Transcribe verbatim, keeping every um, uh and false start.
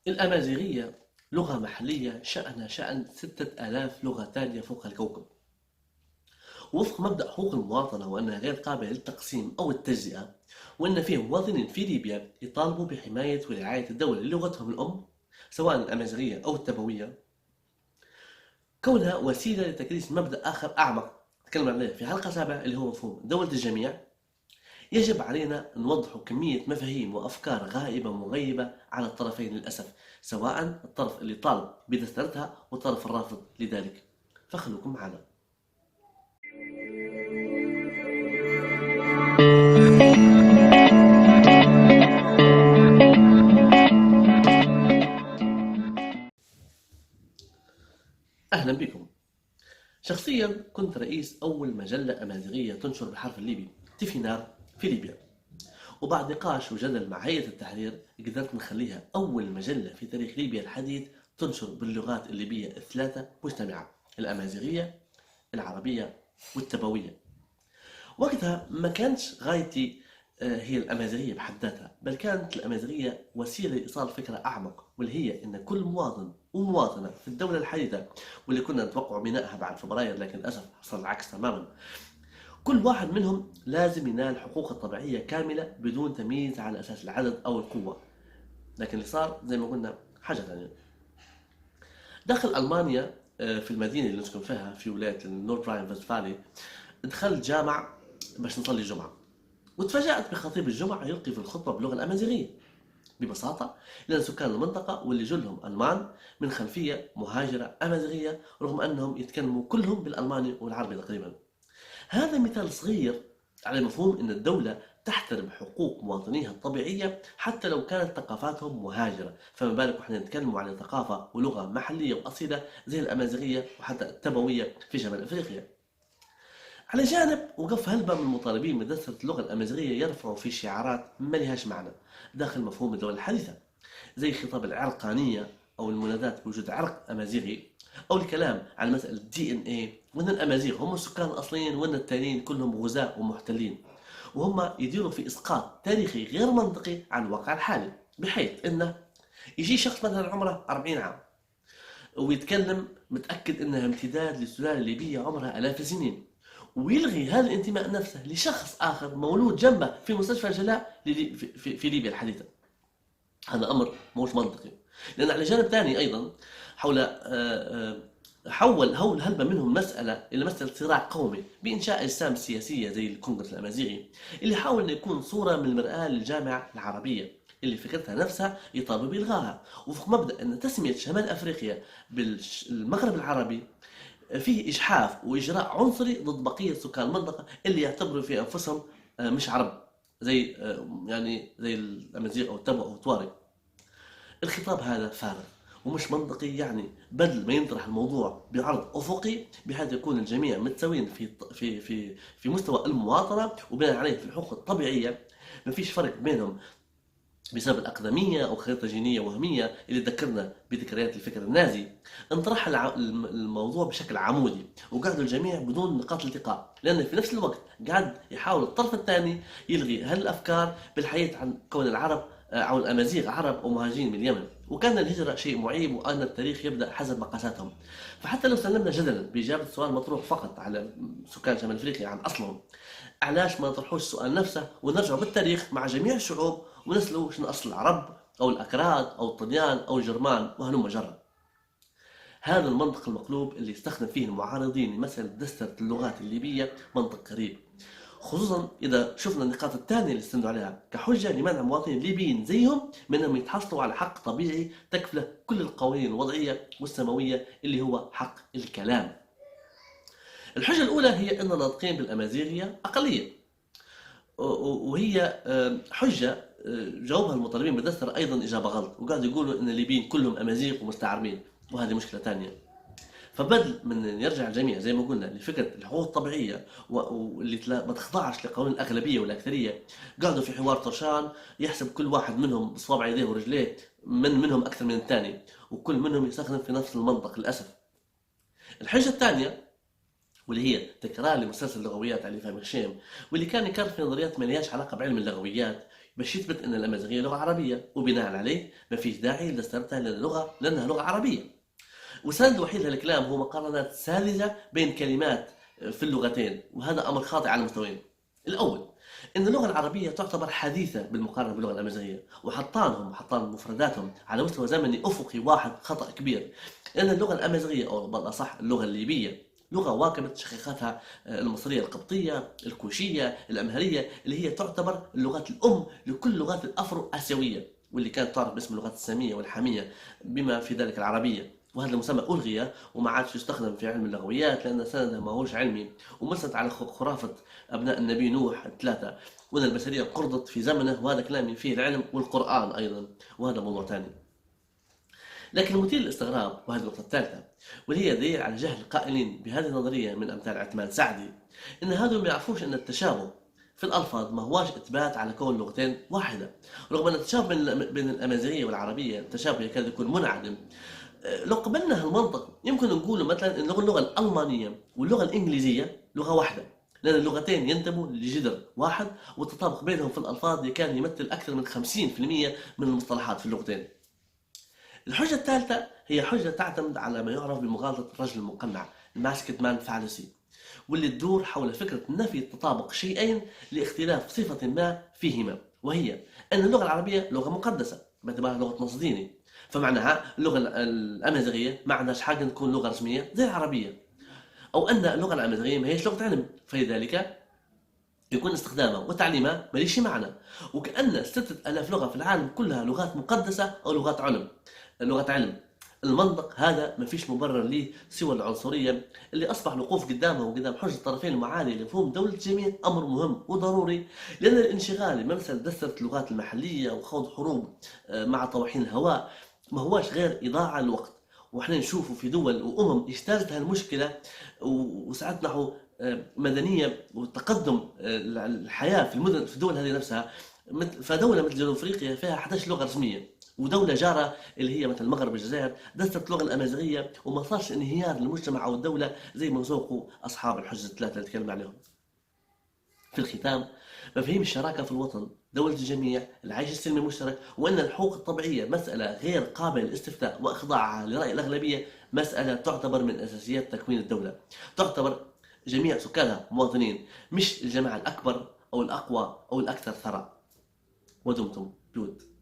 الأمازيغية لغة محلية شأنها شأن ستة آلاف لغة تانية فوق الكوكب. وفق مبدأ حقوق المواطنة وأنها غير قابلة للتقسيم أو التجزئة، وأن فيه مواطنين في ليبيا يطالبوا بحماية ورعاية الدولة للغتهم الأم، سواء الأمازيغية أو التبوية، كونها وسيلة لتكريس مبدأ آخر أعمق تكلم عليه في حلقة سابقة، اللي هو مفهوم دولة الجميع. يجب علينا نوضح كمية مفاهيم وأفكار غائبة مغيبة على الطرفين للأسف، سواء الطرف اللي طالب بدسترتها والطرف الرافض لذلك. فخلوكم معنا. أهلا بكم. شخصيا كنت رئيس أول مجلة أمازيغية تنشر بالحرف الليبي، تيفينار، في ليبيا، وبعد نقاش وجدل مع هيئة التحرير قدرت نخليها أول مجلة في تاريخ ليبيا الحديث تنشر باللغات الليبية الثلاثة مجتمعة: الأمازيغية، العربية، والتبوية. وقتها ما كانش غايتي آه، هي الأمازيغية بحد ذاتها، بل كانت الأمازيغية وسيلة لإيصال فكرة أعمق، واللي هي إن كل مواطن ومواطنة في الدولة الحديثة، واللي كنا نتوقع بنائها بعد فبراير، لكن للأسف حصل العكس تماما. كل واحد منهم لازم ينال حقوقه الطبيعية كاملة بدون تمييز على أساس العدد أو القوة. لكن اللي صار، زي ما قلنا، حاجة ثانية. داخل ألمانيا، آه، في المدينة اللي نسكن فيها في ولاية النورد راين فستفالي، دخلت جامع باش نصلي الجمعة، وتفاجأت بخطيب الجمعة يلقي في الخطبة باللغة الأمازيغية. ببساطة، لأن سكان المنطقة واللي جلهم ألمان من خلفية مهاجرة أمازيغية، رغم أنهم يتكلموا كلهم بالألماني والعربي تقريبًا. هذا مثال صغير على مفهوم أن الدولة تحترم حقوق مواطنيها الطبيعية حتى لو كانت ثقافاتهم مهاجرة، فما بالك وإحنا نتكلم على ثقافة ولغة محلية وأصيلة زي الأمازيغية وحتى التبوية في شمال أفريقيا. على جانب، وقف هلبة من المطالبين بدسترة اللغة الأمازيغية يرفعوا في شعارات ما لهاش معنى داخل مفهوم الدولة الحديثة، زي خطاب العرقانية أو المناداة بوجود عرق أمازيغي، أو الكلام عن مسألة D N A، وأن الأمازيغ هم السكان الأصليين وأن التانيين كلهم غزاة ومحتلين، وهم يديروا في إسقاط تاريخي غير منطقي عن الواقع الحالي، بحيث أنه يجي شخص مثلًا عمره أربعين عام ويتكلم متأكد أنها امتداد لسلالة ليبية عمرها آلاف السنين، ويلغي هذا الانتماء نفسه لشخص آخر مولود جنبه في مستشفى الجلاء للي-، في، في، في ليبيا الحديثة. هذا أمر مش منطقي. لأن على جانب ثاني أيضًا، حول، آه، آه، حول هول هلبة منهم مسألة إلى مسألة صراع قومي بإنشاء أجسام سياسية زي الكونغرس الأمازيغي، اللي حاول إنه يكون صورة من المرآة للجامعة العربية، اللي فكرتها نفسها يطالبوا بإلغائها، وفق مبدأ أن تسمية شمال أفريقيا بالمغرب العربي فيه إجحاف وإجراء عنصري ضد بقية سكان المنطقة اللي يعتبروا في أنفسهم، آه، مش عرب، زي، آه، يعني زي الأمازيغ أو التبو أو التواري. الخطاب هذا فارغ ومش منطقي، يعني بدل ما ينطرح الموضوع بعرض أفقي بحيث يكون الجميع متساويين في الط-، في، في، في مستوى المواطنة وبناء عليه في الحقوق الطبيعية، ما فيش فرق بينهم بسبب الأقدمية أو خريطة جينية وهمية اللي تذكرنا بذكريات الفكر النازي، انطرح الع-، الم-، الموضوع بشكل عمودي، وقعدوا الجميع بدون نقاط التقاء، لأن في نفس الوقت قاعد يحاول الطرف الثاني يلغي هالأفكار بالحديث عن كون العرب، آه، أو الأمازيغ عرب ومهاجرين من اليمن، وكان الهجرة شيء معيب وأن التاريخ يبدأ حسب مقاساتهم. فحتى لو سلمنا جدلا بإجابة سؤال مطروح فقط على سكان شمال أفريقيا عن أصلهم، علاش ما نطرحوش السؤال نفسه ونرجعوا بالتاريخ مع جميع الشعوب ونسألوا شنو أصل العرب أو الأكراد أو الطليان أو الجرمان وهلم جرا؟ هذا المنطق المقلوب اللي يستخدم فيه المعارضين لمسألة دسترة اللغات الليبية منطق غريب، خصوصًا إذا شفنا النقاط الثانية اللي استندوا عليها كحجة لمنع مواطنين ليبيين زيهم من أنهم يتحصلوا على حق طبيعي تكفله كل القوانين الوضعية والسماوية، اللي هو حق الكلام. الحجة الأولى هي أن الناطقين بالأمازيغية أقلية، و-، و-، وهي، آم، حجة، آه، جاوبها المطالبين بالدسترة أيضًا إجابة غلط، وقاعد يقولوا إن الليبيين كلهم أمازيغ ومستعربين، وهذه مشكلة تانية. فبدل من أن يرجع الجميع زي ما قلنا لفكرة الحقوق الطبيعية و-، واللي تلا-، ما تخضعش لقانون الأغلبية والأكثرية، قعدوا في حوار طرشان يحسب كل واحد منهم بصوابع يديه ورجليه من منهم أكثر من الثاني، وكل منهم يستخدم في نفس المنطق للأسف. الحجة الثانية، واللي هي تكرار لمسلسل لغويات علي فهمي هشام، واللي كان يكرر في نظريات ما لهاش علاقة بعلم اللغويات، باش يثبت أن الأمازيغية لغة عربية، وبناء عليه ما فيش داعي لدستورتها لأنها لغة، لأنها لغة عربية. والسند الوحيد لهالكلام هو مقارنات ساذجة بين كلمات في اللغتين، وهذا أمر خاطئ على مستويين. الأول، إن اللغة العربية تعتبر حديثة بالمقارنة باللغة الأمازيغية، وحطانهم، حطان مفرداتهم على مستوى زمني أفقي واحد خطأ كبير، لأن اللغة الأمازيغية، أو بالأصح اللغة الليبية، لغة واكبت شقيقاتها، آه، المصرية القبطية، الكوشية، الأمهرية، اللي هي تعتبر اللغات الأم لكل اللغات الأفرو آسيوية، واللي كانت تعرف باسم اللغات السامية والحامية، بما في ذلك العربية. وهذا المسمى ألغي وما عادش يستخدم في علم اللغويات، لأن سنده ما هوش علمي، ومسند على خ-، خرافة أبناء النبي نوح الثلاثة، وأن البشرية قرضت في زمنه، وهذا كلامي فيه العلم والقرآن أيضًا، وهذا موضوع ثاني. لكن مثير للاستغراب، وهذه النقطة الثالثة، واللي هي دليل على جهل القائلين بهذه النظرية من أمثال عثمان سعدي، إن هذول ما يعرفوش أن التشابه في الألفاظ ما هواش إثبات على كون لغتين واحدة، رغم أن التشابه بين الأم-، بين الأمازيغية والعربية تشابه يكاد يكون منعدم. آه، لو قبلنا هالمنطق، يمكن نقول مثلًا إن اللغة، اللغة الألمانية واللغة الإنجليزية لغة واحدة، لأن اللغتين ينتموا لجذر واحد، والتطابق بينهم في الألفاظ كان يمثل أكثر من خمسين في المية من المصطلحات في اللغتين. الحجة الثالثة هي حجة تعتمد على ما يعرف بمغالطة الرجل المقنع، ال masked man fallacy، واللي تدور حول فكرة نفي تطابق شيئين لاختلاف صفة ما فيهما، وهي أن اللغة العربية لغة مقدسة باعتبارها لغة نص ديني، فمعناها اللغة ال-، الأمازيغية ما عندهاش حق أن تكون لغة رسمية زي العربية، أو أن اللغة الأمازيغية ما هيش لغة علم، فلذلك يكون استخدامها وتعليمها ماليش معنى، وكأن ستة آلاف لغة في العالم كلها لغات مقدسة أو لغات علم، لغات علم. المنطق هذا ما فيش مبرر ليه سوى العنصرية، اللي أصبح الوقوف قدامها وقدام حجة الطرفين المعادية لمفهوم دولة الجميع أمر مهم وضروري، لأن الانشغال بمسألة دسترة اللغات المحلية وخوض حروب، آه، مع طواحين الهواء ما هواش غير إضاعة للوقت. وإحنا نشوفوا في دول وأمم اجتازت هالمشكلة و-، وسعت نحو، آه، مدنية وتقدم، آه، الحياة في المدن، في الدول هذه نفسها. مثل، فدولة مثل جنوب أفريقيا فيها حداش لغة رسمية، ودولة جارة اللي هي مثل المغرب والجزائر دست اللغة الأمازيغية، وما صارش انهيار للمجتمع أو الدولة زي ما سوقوا أصحاب الحجة الثلاثة اللي تكلمنا عليهم. في الختام، مفاهيم الشراكة في الوطن، دولة الجميع، العيش السلمي المشترك، وأن الحقوق الطبيعية مسألة غير قابلة للاستفتاء وإخضاعها لرأي الأغلبية مسألة تعتبر من أساسيات تكوين الدولة. تعتبر جميع سكانها مواطنين، مش الجماعة الأكبر أو الأقوى أو الأكثر ثراء. ودمتم بود.